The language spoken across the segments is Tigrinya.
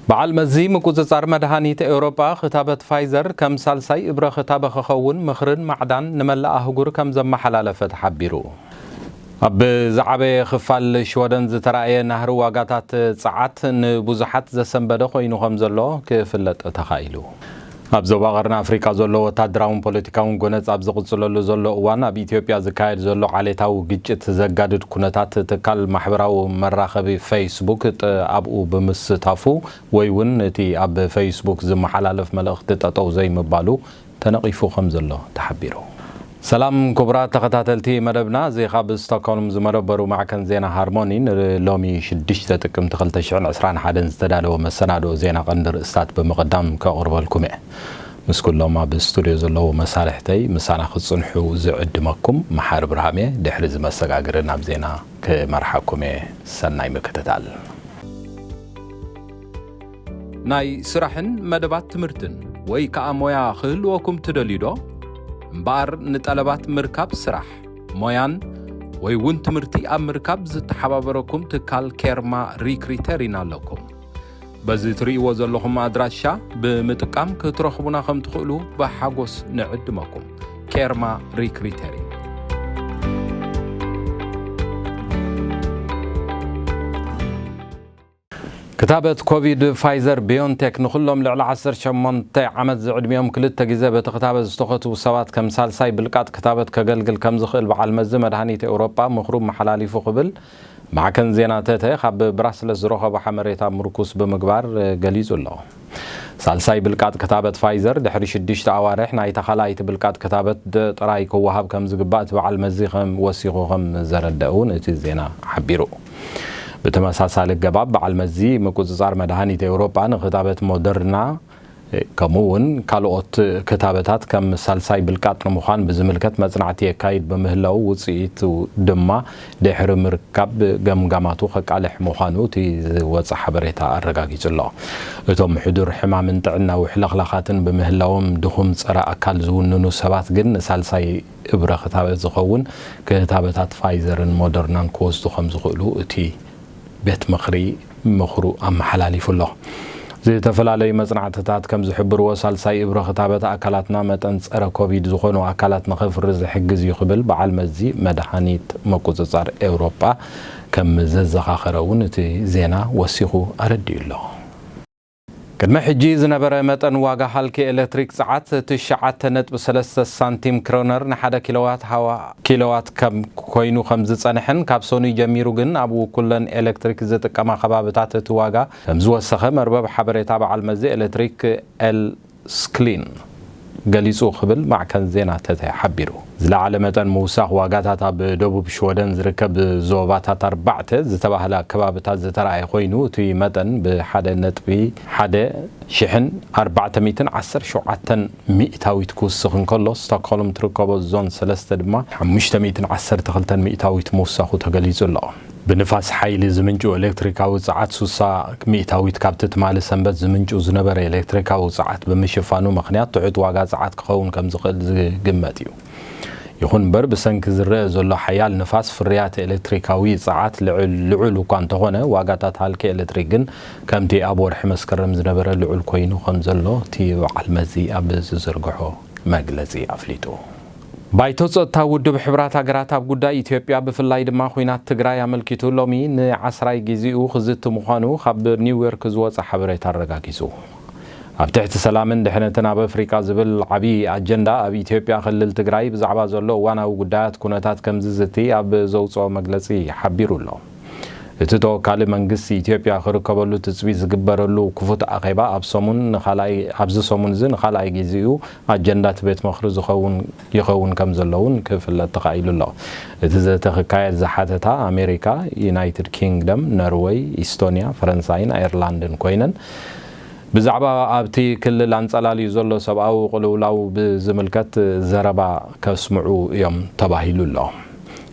በዓል መዚ ምቁጽጻር መድሃኒት ኤውሮጳ ክታበት ፋይዘር ከም ሳልሳይ እብረ ክታበ ክኸውን ምኽርን ማዕዳን ንመላእ ኣህጉር ከም ዘመሓላለፈ ተሓቢሩ። ኣብ ዝዓበየ ክፋል ሽወደን ዝተራእየ ናህሪ ዋጋታት ጸዓት ንብዙሓት ዘሰንበደ ኮይኑ ከም ዘሎ ክፍለጥ ተኻኢሉ። ኣብ ዞባ ቀርኒ ኣፍሪቃ ዘሎ ወታደራውን ፖለቲካውን ጎነጽ ኣብ ዝቕጽለሉ ዘሎ እዋን፣ ኣብ ኢትዮጵያ ዝካየድ ዘሎ ዓሌታዊ ግጭት ዘጋድድ ኩነታት ትካል ማሕበራዊ መራኸቢ ፌስቡክ ጥ-፣ ኣብኡ ብምስታፉ ወይ እውን እቲ ኣብ ፌስቡክ ዝመሓላለፍ መልእኽቲ ጠጠው ዘይምባሉ ተነቒፉ ከም ዘሎ ተሓቢሩ። ሰላም ክቡራት ተኸታተልቲ መደብና፣ እዚ ካብ ስቶክሆልም ዝመደበሩ ማዕከን ዜና ሃርሞኒ ንሎሚ ሽዱሽተ ጥቅምቲ ክልተ ሽሕን ዕስራን ሓደን ዝተዳለወ መሰናድኦ ዜና ቀንዲ ርእስታት ብምቕዳም ከቕርበልኩም እየ። ምስ ኩሎም ኣብ ስቱድዮ ዘለዉ መሳርሕተይ ምሳና ክትጽንሑ ዝዕድመኩም መሓሪ ብርሃም እየ። ድሕሪ እዚ መሰጋግሪ ናብ ዜና ክመርሓኩም እየ። ሰናይ ምክትታል። ናይ ስራሕን መደባት ትምህርትን ወይ ከኣ ሞያ ክህልወኩም ትደልዩ ዶ? እምበኣር ንጠለባት ምርካብ ስራሕ፣ ሞያን ወይ እውን ትምህርቲ ኣብ ምርካብ ዝተሓባበረኩም ትካል ኬርማ ሪክሪተሪን ኣለኩም። በዚ ትርእይዎ ዘለኹም ኣድራሻ ብምጥቃም ክትረኽቡና ከም ትኽእሉ ብሓጎስ ንዕድመኩም። ኬርማ ሪክሪተሪን። ክታበት ኮቪድ ፋይዘር ቢዮንቴክ ንኹሎም ልዕሊ ዓሰርተ ሸሞንተ ዓመት ዝዕድሚኦም ክልተ ግዜ በቲ ክታበት ዝተኸትቡ ሰባት ከም ሳልሳይ ብልቃጥ ክታበት ከገልግል ከም ዝኽእል በዓል መዚ መድሃኒት ኤውሮጳ ምኽሩ መሓላሊፉ ክብል ማዕከን ዜና ተተ ካብ ብራስለስ ዝረኸቦ ሓበሬታ ምርኩስ ብምግባር ገሊጹ ኣሎ። ሳልሳይ ብልቃጥ ክታበት ፋይዘር ድሕሪ ሽዱሽተ ኣዋርሕ ናይታ ካልኣይቲ ብልቃጥ ክታበት ድ-፣ ጥራይ ክወሃብ ከም ዝግባእ እቲ በዓል መዚ ከም ወሲኹ ከም ዘረደእ እውን እቲ ዜና ሓቢሩ። ብተመሳሳሊ ኣገባብ በዓል መዚ ምቁጽጻር መድሃኒት ኤውሮጳ ንክታበት ሞደርና ከምኡ እውን ካልኦት ክታበታት ከም ሳልሳይ ብልቃጥ ንምዃን ብዝምልከት መጽናዕቲ የካይድ ብምህላው ውጽኢቱ ድማ ድሕሪ ምርካብ ገምጋማቱ ከቃልሕ ምዃኑ እቲ ዝወጸ ሓበሬታ ኣረጋጊጹ ኣሎ። እቶም ሕዱር ሕማምን ጥዕናዊ ሕልኽላኻትን ብምህላዎም ድኹም ጸረ ኣካል ዝውንኑ ሰባት ግን ንሳልሳይ እብረ ክታበት ዝኸውን ክታበታት ፋይዘርን ሞደርናን ክወስዱ ከም ዝኽእሉ እቲ ቤት ምኽሪ ምኽሩ ኣመሓላሊፉ ኣሎ። ዝተፈላለዩ መጽናዕትታት ከም ዝሕብርዎ፣ ሳልሳይ እብረ ክታበት ኣካላትና መጠን ጸረ ኮቪድ ዝኾኑ ኣካላት ንኸፍሪ ዝሕግዝ እዩ ክብል በዓል መዚ መድሃኒት ምቁጽጻር ኤውሮጳ ከም ዘዘኻኸረ እውን እቲ ዜና ወሲኹ ኣረዲኡ ኣሎ። ቅድሚ ሕጂ ዝነበረ መጠን ዋጋ ሃልኪ ኤሌክትሪክ ጸዓት ትሽዓተ ነጥቢ ሰለስተ ሳንቲም ክሮነር ንሓደ ኪሎዋት ሃዋ-፣ ኪሎዋት ከም ኮይኑ ከም ዝጸንሐን ካብ ሰኑይ ጀሚሩ ግን ኣብ ኩለን ኤሌክትሪክ ዝጥቀማ ከባብታት እቲ ዋጋ ከም ዝወሰኸ መርበብ ሓበሬታ በዓል መዚ ኤሌክትሪክ ኤል ስክሊን ገሊጹ ክብል ማዕከን ዜና ተተ ሓቢሩ። ዝለዓለ መጠን ምውሳኽ ዋጋታት ኣብ ደቡብ ሽወደን ዝርከብ ዞባታት ኣርባዕተ ዝተባህለ ከባብታት ዝተረኣየ ኮይኑ፣ እቲ መጠን ብሓደ ነጥቢ ሓደ ሽሕን ኣርባዕተ ሚእትን ዓሰርተ ሸውዓተን ሚእታዊት ክውስኽ እንከሎ፣ ስቶክሆልም ትርከቦ ዞን ሰለስተ ድማ ሓሙሽተ ሚእትን ዓሰርተ ክልተን ሚእታዊት ምውሳኹ ተገሊጹ ኣሎ። ብንፋስ ሓይሊ ዝምንጩ ኤሌክትሪካዊ ጸዓት ሱሳ ሚእታዊት ካብቲ ትማሊ ሰንበት ዝምንጩ ዝነበረ ኤሌክትሪካዊ ጸዓት ብምሽፋኑ ምኽንያት ትሑት ዋጋ ጸዓት ክኸውን ከም ዝኽእል ዝግመት እዩ። ይኹን እምበር፣ ብሰንኪ ዝረአ ዘሎ ሓያል ንፋስ፣ ፍርያት ኤሌክትሪካዊ ጸዓት ልዑል፣ ልዑል እኳ እንተኾነ፣ ዋጋታት ሃልኪ ኤሌክትሪክ ግን ከምቲ ኣብ ወርሒ መስከረም ዝነበረ ልዑል ኮይኑ ከም ዘሎ እቲ በዓል መዚ ኣብ ዝዘርግሖ መግለጺ ኣፍሊጡ። ባይቶ ጸጥታ ውድብ ሕቡራት ሃገራት ኣብ ጉዳይ ኢትዮጵያ፣ ብፍላይ ድማ ኲናት ትግራይ ኣመልኪቱ ሎሚ ንዓስራይ ግዜኡ ክዝቲ ምዃኑ ካብ ኒውዮርክ ዝወጸ ሓበሬታ ኣረጋጊጹ። ኣብ ትሕቲ ሰላምን ድሕነትን ኣብ ኣፍሪቃ ዝብል ዓቢ ኣጀንዳ፣ ኣብ ኢትዮጵያ ክልል ትግራይ ብዛዕባ ዘሎ እዋናዊ ጉዳያት ኩነታት ከም ዝዝቲ ኣብ ዘውጽኦ መግለጺ ሓቢሩ ኣሎ። እቲ ተወካሊ መንግስቲ ኢትዮጵያ ክርከበሉ ትጽቢት ዝግበረሉ ክፉት ኣኼባ ኣብ ሰሙን ንኻልኣይ፣ ኣብዚ ሰሙን እዚ ንኻልኣይ ግዜኡ ኣጀንዳ እቲ ቤት ምኽሪ ዝኸውን፣ ይኸውን ከም ዘሎ እውን ክፍለጥ ተኻኢሉ ኣሎ። እቲ ዘተ ክካየድ ዝሓተታ ኣሜሪካ፣ ዩናይትድ ኪንግደም፣ ኖርወይ፣ ኢስቶንያ፣ ፈረንሳይን ኣየርላንድን ኮይነን፣ ብዛዕባ ኣብቲ ክልል ኣንጸላልዩ ዘሎ ሰብኣዊ ቅልውላው ብዝምልከት ዘረባ ከስምዑ እዮም ተባሂሉ ኣሎ።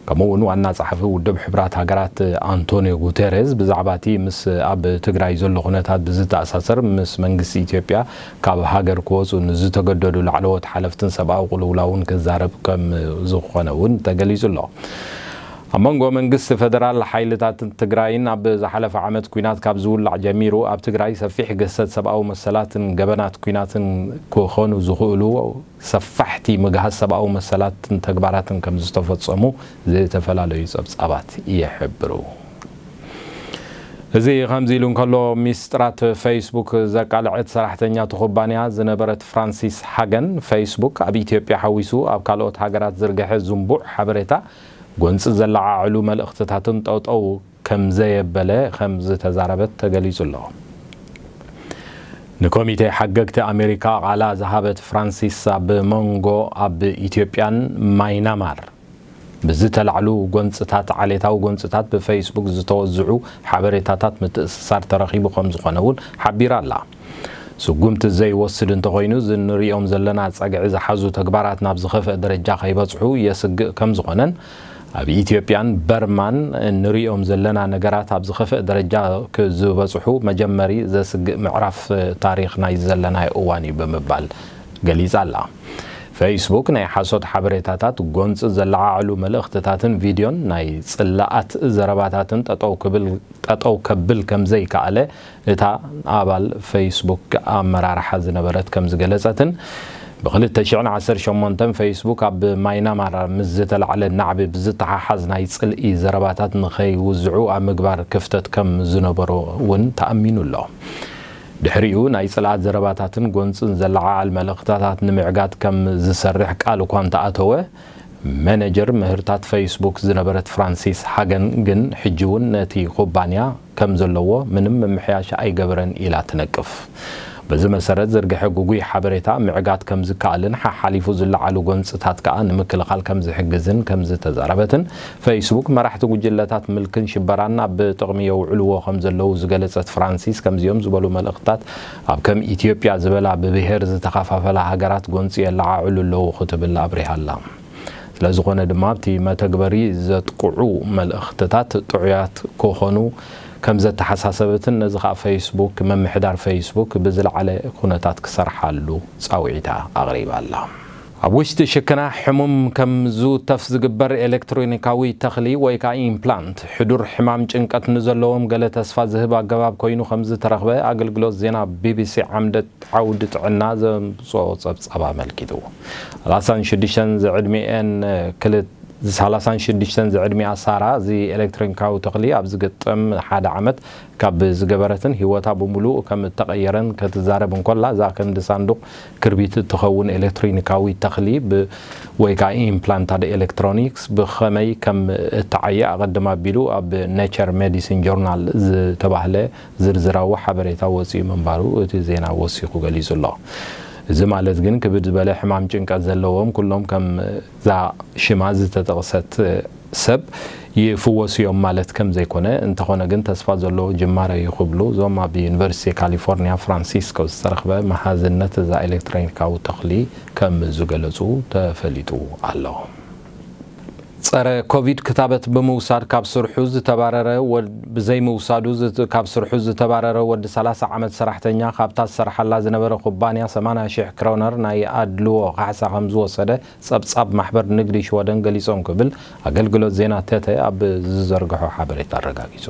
ከምኡ እውን ዋና ጸሓፊ ውድብ ሕቡራት ሃገራት ኣንቶኒዮ ጉቴሬዝ ብዛዕባ እቲ ምስ ኣብ ትግራይ ዘሎ ኩነታት ብዝተኣሳሰር ምስ መንግስቲ ኢትዮጵያ ካብ ሃገር ክወፁ ንዝተገደዱ ላዕለዎት ሓለፍትን ሰብኣዊ ቅልውላውን ክዛረብ ከም ዝኾነ እውን ተገሊጹ ኣሎ። ኣብ መንጎ መንግስቲ ፌደራል ሓይልታትን ትግራይን ኣብ ዝሓለፈ ዓመት ኲናት ካብ ዝውላዕ ጀሚሩ ኣብ ትግራይ ሰፊሕ ግህሰት ሰብኣዊ መሰላትን ገበናት ኲናትን ክኾኑ ዝኽእሉ ሰፋሕቲ ምግሃስ ሰብኣዊ መሰላትን ተግባራትን ከም ዝተፈጸሙ ዝተፈላለዩ ጸብጻባት ይሕብሩ። እዚ ከምዚ ኢሉ እንከሎ፣ ሚስጥራት ፌስቡክ ዘቃልዐት ሰራሕተኛ እቲ ኩባንያ ዝነበረት ፍራንሲስ ሃገን፣ ፌስቡክ ኣብ ኢትዮጵያ ሓዊሱ ኣብ ካልኦት ሃገራት ዝርግሐ ዝንቡዕ ሓበሬታ ጎንፂ ዘለዓዕሉ መልእኽትታትን ጠጠው ከም ዘየበለ ከም ዝተዛረበት ተገሊጹ ኣሎ። ንኮሚቴ ሓገግቲ ኣሜሪካ ቃላ ዝሃበት ፍራንሲስ፣ ኣብ መንጎ ኣብ ኢትዮጵያን ማይናማር ብዝተላዕሉ ጎንፅታት፣ ዓሌታዊ ጎንፅታት ብፌስቡክ ዝተወዝዑ ሓበሬታታት ምትእስሳር ተረኺቡ ከም ዝኾነ እውን ሓቢራ ኣላ። ስጉምቲ ዘይወስድ እንተኾይኑ፣ እዚ ንሪኦም ዘለና ጸግዒ ዝሓዙ ተግባራት ናብ ዝኸፍአ ደረጃ ከይበጽሑ የስግእ ከም ዝኾነን፣ ኣብ ኢትዮጵያን በርማን ንሪኦም ዘለና ነገራት ኣብ ዝኸፍአ ደረጃ ክ-፣ ዝበጽሑ መጀመሪ ዘስግእ ምዕራፍ ታሪኽ ናይ ዘለናዮ እዋን እዩ ብምባል ገሊጻ ኣላ። ፌስቡክ ናይ ሓሶት ሓበሬታታት፣ ጎንፂ ዘለዓዕሉ መልእኽትታትን ቪድዮን፣ ናይ ጽላኣት ዘረባታትን ጠጠው ክብል፣ ጠጠው ከብል ከም ዘይከኣለ እታ ኣባል ፌስቡክ ኣመራርሓ ዝነበረት ከም ዝገለጸትን፣ ብ ክልተ ሽሕን ዓሰርተ ሸሞንተን ፌስቡክ ኣብ ማይናማር ምስ ዝተላዕለ ናዕቢ ብዝተሓሓዝ ናይ ጽልኢ ዘረባታት ንኸይውዝዑ ኣብ ምግባር ክፍተት ከም ዝነበሮ እውን ተኣሚኑ ኣሎ። ድሕሪኡ ናይ ጽልኣት ዘረባታትን ጎንጽን ዘለዓዓል መልእኽታታት ንምዕጋት ከም ዝሰርሕ ቃል እኳ እንተኣተወ፣ መነጀር ምህርታት ፌስቡክ ዝነበረት ፍራንሲስ ሃገን ግን ሕጂ እውን ነቲ ኩባንያ ከም ዘለዎ ምንም ምምሕያሽ ኣይገበረን ኢላ ትነቅፍ። በዚ መሰረት ዝርግሐ ግጉይ ሓበሬታ ምዕጋት ከም ዝከኣልን ሓሓሊፉ ዝለዓሉ ጎንጽታት ከኣ ንምክልኻል ከም ዝሕግዝን ከም ዝተዛረበትን፣ ፌስቡክ መራሕቲ ጉጅለታት ምልክን ሽበራን ኣብ ጥቕሚ የውዕልዎ ከም ዘለዉ ዝገለጸት ፍራንሲስ፣ ከምዚኦም ዝበሉ መልእኽትታት ኣብ ከም ኢትዮጵያ ዝበላ ብብሄር ዝተኸፋፈላ ሃገራት ጎንጺ የለዓዕሉ ኣለዉ ክትብል ኣብሪሃ ኣላ። ስለ ዝኾነ ድማ ኣብቲ መተግበሪ ዘጥቅዑ መልእኽትታት ጥዑያት ክኾኑ ከም ዘተሓሳሰበትን፣ ነዚ ኸኣ ፌስቡክ፣ ምምሕዳር ፌስቡክ ብዝለዓለ ኩነታት ክሰርሓሉ ጻውዒታ ኣቕሪባ ኣላ። ኣብ ውሽጢ ሽክና ሕሙም ከም ዝውተፍ ዝግበር ኤሌክትሮኒካዊ ተኽሊ ወይ ከኣ ኢምፕላንት፣ ሕዱር ሕማም ጭንቀት ንዘለዎም ገለ ተስፋ ዝህብ ኣገባብ ኮይኑ ከም ዝተረኽበ ኣገልግሎት ዜና ቢቢሲ ዓምደ ዓውዲ ጥዕና ዘምጽኦ ጸብጻብ ኣመልኪቱ። ሰላሳን ሽዱሽተን ዝዕድሚኤን ክል-፣ ሰላሳን ሽዱሽተን ዝዕድሚኣ ሳራ፣ እዚ ኤሌክትሮኒካዊ ተኽሊ ኣብ ዝግጥም ሓደ ዓመት ካብ ዝገበረትን ህይወታ ብምሉእ ከም እተቐየረን ክትዛረብ እንኮላ፣ እዛ ክንዲ ሳንዱቕ ክርቢት እትኸውን ኤሌክትሮኒካዊ ተኽሊ ብ-፣ ወይ ከኣ ኢምፕላንታድ ኤሌክትሮኒክስ ብኸመይ ከም እተዓየ ኣቐድም ኣቢሉ ኣብ ኔቸር ሜዲሲን ጆርናል ዝተባህለ ዝርዝራዊ ሓበሬታ ወጺኡ ምንባሩ እቲ ዜና ወሲኹ ገሊጹ ኣሎ። እዚ ማለት ግን ክብድ ዝበለ ሕማም ጭንቀት ዘለዎም ኩሎም ከም እዛ ሽማ ዝተጠቕሰት ሰብ ይፍወሱ እዮም ማለት ከም ዘይኮነ፣ እንተኾነ ግን ተስፋ ዘለዎ ጅማረ እዩ ክብሉ እዞም ኣብ ዩኒቨርሲቲ ካሊፎርኒያ ፍራንሲስኮ ዝተረኽበ መሃዝነት እዛ ኤሌክትሮኒካዊ ተኽሊ ከም ዝገለጹ ተፈሊጡ ኣሎ። ጸረ ኮቪድ ክታበት ብምውሳድ ካብ ስርሑ ዝተባረረ ወድ-፣ ብዘይምውሳዱ ዝት-፣ ካብ ስርሑ ዝተባረረ ወዲ ሰላሳ ዓመት ሰራሕተኛ ካብታ ዝሰርሓላ ዝነበረ ኩባንያ ሰማንያ ሽሕ ክሮነር ናይ ኣድልዎ ካሕሳ ከም ዝወሰደ ጸብጻብ ማሕበር ንግዲ ሽወደን ገሊጾም ክብል ኣገልግሎት ዜና ተተ ኣብ ዝዘርግሖ ሓበሬታ ኣረጋጊጹ።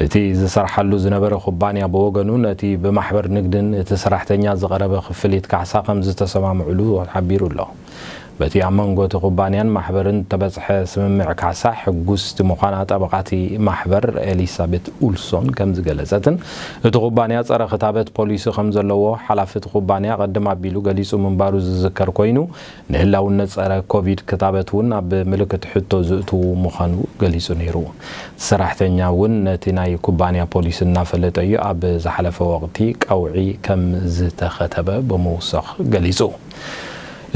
እቲ ዝሰርሓሉ ዝነበረ ኩባንያ ብወገኑ ነቲ ብማሕበር ንግድን እቲ ሰራሕተኛ ዝቐረበ ክፍሊት ካሕሳ ከም ዝተሰማምዕሉ ሓቢሩ ኣሎ። በቲ ኣብ መንጎ እቲ ኩባንያን ማሕበርን እተበጽሐ ስምምዕ ካሕሳ ሕጉስቲ ምዃና ጠበቓ እቲ ማሕበር ኤሊሳቤት ኡልሶን ከም ዝገለጸትን፣ እቲ ኩባንያ ጸረ ክታበት ፖሊሲ ከም ዘለዎ ሓላፊ እቲ ኩባንያ ቀድም ኣቢሉ ገሊጹ ምንባሩ ዝዝከር ኮይኑ፣ ንህላውነት ጸረ ኮቪድ ክታበት እውን ኣብ ምልክት ሕቶ ዝእትዉ ምዃኑ ገሊጹ ነይሩ። ሰራሕተኛ እውን ነቲ ናይ ኩባንያ ፖሊሲ እናፈለጠ እዩ ኣብ ዝሓለፈ ወቕቲ ቀውዒ ከም ዝተኸተበ ብምውሳኽ ገሊጹ።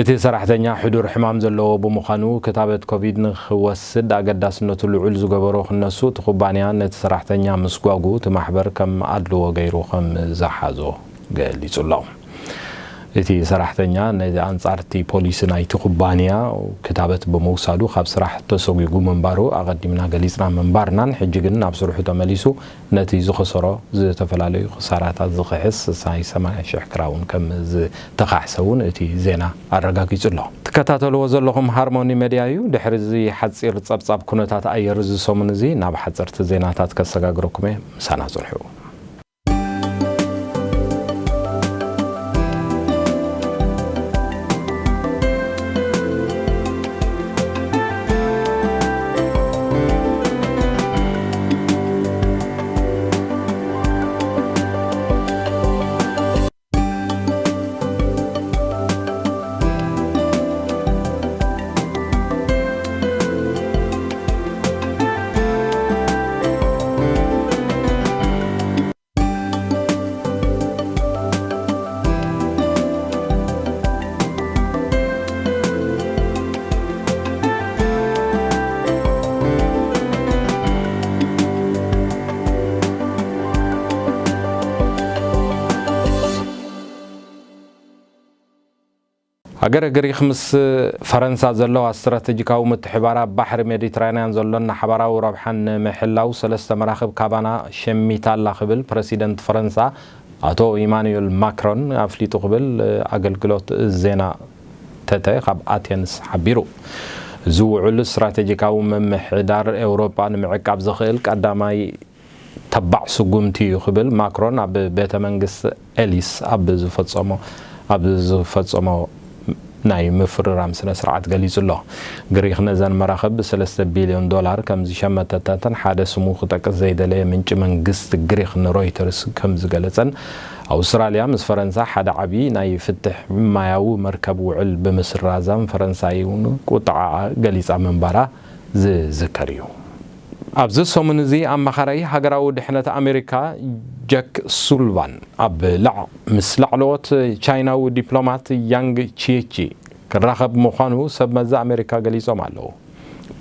እቲ ሰራሕተኛ ሕዱር ሕማም ዘለዎ ብምዃኑ፣ ክታበት ኮቪድ ንኽወስድ ኣገዳስነቱ ልዑል ዝገበሮ ክነሱ፣ እቲ ኩባንያ ነቲ ሰራሕተኛ ምስጓጉ፣ እቲ ማሕበር ከም ኣድልዎ ገይሩ ከም ዝሓዞ ገሊጹ ኣሎ። እቲ ሰራሕተኛ ነዚ ኣንጻርቲ ፖሊሲ ናይቲ ኩባንያ ክታበት ብምውሳዱ ካብ ስራሕ ተሰጒጉ ምንባሩ ኣቐዲምና ገሊጽና ምንባርናን፣ ሕጂ ግን ናብ ስርሑ ተመሊሱ ነቲ ዝኸሰሮ ዝተፈላለዩ ክሳራታት ዝኽሕስ ናይ ሰማንያ ሽሕ ክራውን ከም ዝተኻሕሰ እውን እቲ ዜና ኣረጋጊጹ ኣሎ። ትከታተልዎ ዘለኹም ሃርሞኒ ሜድያ እዩ። ድሕሪ እዚ ሓጺር ጸብጻብ ኩነታት ኣየር እዚ ሰሙን እዚ ናብ ሓጸርቲ ዜናታት ከሰጋግረኩም እየ። ምሳና ጽንሑ። ሃገረ ግሪኽ ምስ ፈረንሳ ዘለዋ ስትራተጂካዊ ምትሕባር ኣብ ባሕሪ ሜዲትራንያን ዘሎና ሓባራዊ ረብሓን ንምሕላው ሰለስተ መራኽብ ካባና ሸሚታ ኣላ ክብል ፕረሲደንት ፈረንሳ ኣቶ ኢማኑኤል ማክሮን ኣፍሊጡ ክብል ኣገልግሎት ዜና ተተ ካብ ኣቴንስ ሓቢሩ። እዚ ውዕል ስትራተጂካዊ ምምሕዳር ኤውሮጳ ንምዕቃብ ዘኽእል ቀዳማይ ተባዕ ስጉምቲ እዩ ክብል ማክሮን ኣብ ቤተ መንግስቲ ኤሊስ ኣብ ዝፈጸሞ ኣብ ዝፈጸሞ ናይ ምፍርራም ስነ ስርዓት ገሊጹ ኣሎ። ግሪኽ ነዘን መራኽብ ብ ሰለስተ ቢልዮን ዶላር ከም ዝሸመተተተን ሓደ ስሙ ክጠቅስ ዘይደለየ ምንጪ መንግስቲ ግሪኽ ንሮይተርስ ከም ዝገለጸን፣ ኣውስትራልያ ምስ ፈረንሳ ሓደ ዓቢ ናይ ፍትሕ ማያዊ መርከብ ውዕል ብምስራዛን ፈረንሳይ እውን ቁጥዓኣ ገሊጻ ምንባራ ዝዝከር እዩ። ኣብዚ ሰሙን እዚ ኣማኻራይ ሃገራዊ ድሕነት ኣሜሪካ ጀክ ሱልቫን ኣብ ላዕ ምስ ላዕለዎት ቻይናዊ ዲፕሎማት ያንግ ቺቺ ክራኸብ ምዃኑ ሰብ መዚ ኣሜሪካ ገሊጾም ኣለዉ።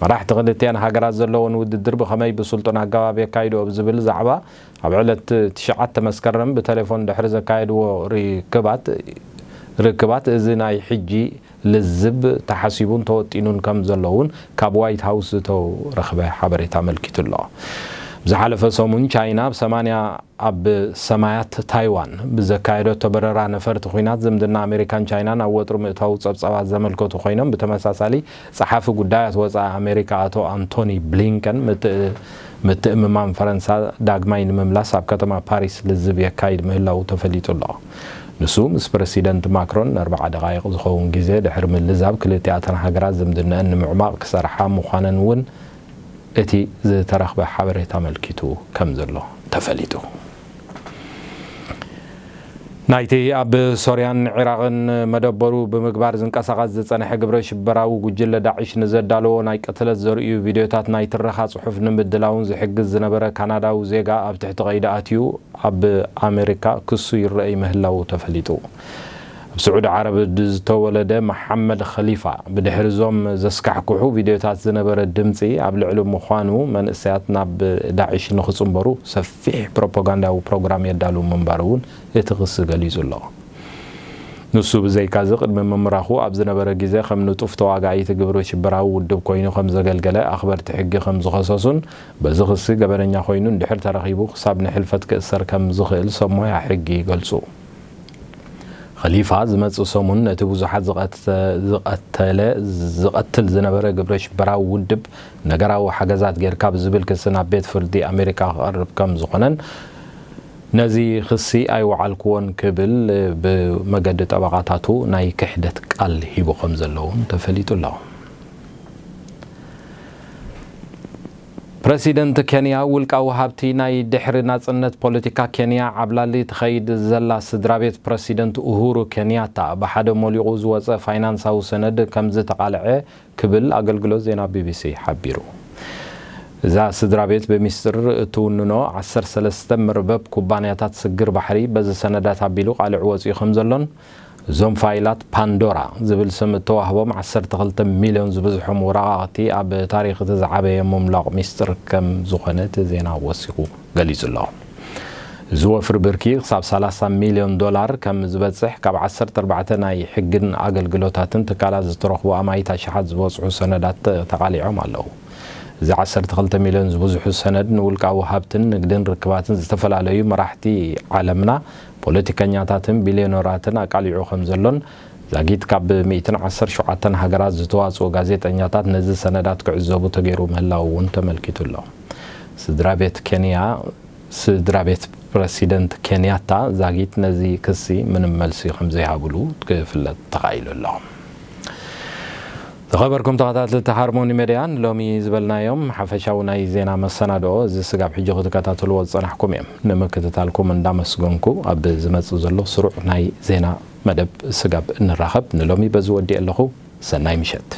መራሕቲ ክልቲኣን ሃገራት ዘለዎን ውድድር ብኸመይ ብስልጡን ኣገባብ የካይድኦ ብዝብል ዛዕባ ኣብ ዕለት ትሽዓተ መስከረም ብቴሌፎን ድሕሪ ዘካየድዎ ርክባት ርክባት እዚ ናይ ሕጂ ልዝብ ተሓሲቡን ተወጢኑን ከም ዘሎ እውን ካብ ዋይት ሃውስ ዝተረኽበ ሓበሬታ ኣመልኪቱ ኣሎ። ብዝሓለፈ ሰሙን ቻይና ኣብ ሰማንያ ኣብ ሰማያት ታይዋን ብዘካየደቶ በረራ ነፈርቲ ኲናት ዝምድና ኣሜሪካን ቻይናን ኣብ ወጥሪ ምእታዉ ጸብጻባት ዘመልከቱ ኮይኖም፣ ብተመሳሳሊ ጸሓፊ ጉዳያት ወጻኢ ኣሜሪካ ኣቶ ኣንቶኒ ብሊንከን ምትእ ምትእምማን ፈረንሳ ዳግማይ ንምምላስ ኣብ ከተማ ፓሪስ ልዝብ የካይድ ምህላዉ ተፈሊጡ ኣሎ። ንሱ ምስ ፕረሲደንት ማክሮን ንኣርብዓ ደቓይቕ ዝኸውን ግዜ ድሕሪ ምልዛብ፣ ክልቲኣተን ሃገራት ዝምድነአን ንምዕማቕ ክሰርሓ ምዃነን እውን እቲ ዝተረኽበ ሓበሬታ ኣመልኪቱ ከም ዘሎ ተፈሊጡ። ናይቲ ኣብ ሶርያን ዒራቕን መደበሩ ብምግባር ዝንቀሳቐስ ዝጸንሐ ግብረ ሽበራዊ ጉጅለ ዳዕሽ ንዘዳለዎ ናይ ቅትለት ዘርእዩ ቪድዮታት ናይ ትረኻ ጽሑፍ ንምድላውን ዝሕግዝ ዝነበረ ካናዳዊ ዜጋ ኣብ ትሕቲ ቀይዲ ኣትዩ ኣብ ኣሜሪካ ክሱ ይረኣይ ምህላዉ ተፈሊጡ። ኣብ ስዑዲ ዓረብ ዝተወለደ መሓመድ ኸሊፋ፣ ብድሕሪ እዞም ዘስካሕክሑ ቪድዮታት ዝነበረ ድምጺ ኣብ ልዕሊ ምዃኑ፣ መንእሰያት ናብ ዳዕሽ ንኽጽንበሩ ሰፊሕ ፕሮፓጋንዳዊ ፕሮግራም የዳሉ ምንባሩ እውን እቲ ክሲ ገሊጹ ኣሎ። ንሱ ብዘይካዚ፣ ቅድሚ ምምራኹ ኣብ ዝነበረ ግዜ ከም ንጡፍ ተዋጋኢ እቲ ግብረ ሽበራዊ ውድብ ኮይኑ ከም ዘገልገለ ኣኽበርቲ ሕጊ ከም ዝኸሰሱን፣ በዚ ክሲ ገበነኛ ኮይኑ እንድሕር ተረኺቡ ክሳብ ንሕልፈት ክእሰር ከም ዝኽእል ሰብ ሞያ ሕጊ ይገልጹ። ኸሊፋ ዝመጽእ ሰሙን ነቲ ብዙሓት ዝቐተ-፣ ዝቐተለ፣ ዝቐትል ዝነበረ ግብረ ሽበራዊ ውድብ ነገራዊ ሓገዛት ጌርካ ብዝብል ክሲ ናብ ቤት ፍርዲ ኣሜሪካ ክቐርብ ከም ዝኾነን፣ ነዚ ክሲ ኣይወዓልክዎን ክብል ብመገዲ ጠበቓታቱ ናይ ክሕደት ቃል ሂቡ ከም ዘሎ እውን ተፈሊጡ ኣሎ። ፕረሲደንት ኬንያ፣ ውልቃዊ ሃብቲ ናይ ድሕሪ ናጽነት ፖለቲካ ኬንያ ዓብላሊ ትኸይድ ዘላ ስድራ ቤት ፕረሲደንት ኡሁሩ ኬንያታ ብሓደ ሞሊቑ ዝወጸ ፋይናንሳዊ ሰነድ ከም ዝተቓልዐ ክብል ኣገልግሎት ዜና ቢ ቢ ሲ ሓቢሩ። እዛ ስድራ ቤት ብሚስጥር እትውንኖ ዓሰርተ ሰለስተ መርበብ ኩባንያታት ስግር ባሕሪ በዚ ሰነዳት ኣቢሉ ቃልዕ ወጺኡ ከም ዘሎን፣ እዞም ፋይላት ፓንዶራ ዝብል ስም እተዋህቦም ዓሰርተ ክልተ ሚልዮን ዝበዝሖም ወረቓቕቲ ኣብ ታሪኽ እቲ ዝዓበየ ምምላቕ ሚስጥር ከም ዝኾነ እቲ ዜና ወሲኹ ገሊጹ ኣሎ። እዚ ወፍሪ ብርኪ ክሳብ ሰላሳ ሚልዮን ዶላር ከም ዝበጽሕ ካብ ዓሰርተ ኣርባዕተ ናይ ሕግን ኣገልግሎታትን ትካላት ዝተረኽቡ ኣማኢት ኣሽሓት ዝበጽሑ ሰነዳት ተቓሊዖም ኣለዉ። እዚ ዓሰርተ ክልተ ሚልዮን ዝበዝሑ ሰነድ ንውልቃዊ ሃብትን ንግድን ርክባትን ዝተፈላለዩ መራሕቲ ዓለምና፣ ፖለቲከኛታትን ቢልዮነራትን ኣቃሊዑ ከም ዘሎን ዛጊት ካብ ሚእትን ዓሰርተ ሸውዓተን ሃገራት ዝተዋጽኡ ጋዜጠኛታት ነዚ ሰነዳት ክዕዘቡ ተገይሩ ምህላዉ እውን ተመልኪቱ ኣሎ። ስድራ ቤት ኬንያ ስድራ ቤት ፕረሲደንት ኬንያታ ዛጊት ነዚ ክሲ ምንም መልሲ ከም ዘይሃብሉ ክፍለጥ ተኻኢሉ ኣሎ። ዝኸበርኩም ተኸታተልቲ ሃርሞኒ ሜድያ፣ ንሎሚ ዝበልናዮም ሓፈሻዊ ናይ ዜና መሰናድኦ እዚ ስጋብ ሕጂ ክትከታተልዎ ዝጸናሕኩም እዮም። ንምክትታልኩም እንዳመስገንኩ፣ ኣብ ዝመጽእ ዘሎ ስሩዕ ናይ ዜና መደብ ስጋብ እንራኸብ፣ ንሎሚ በዚ ወዲኤ ኣለኹ። ሰናይ ምሸት።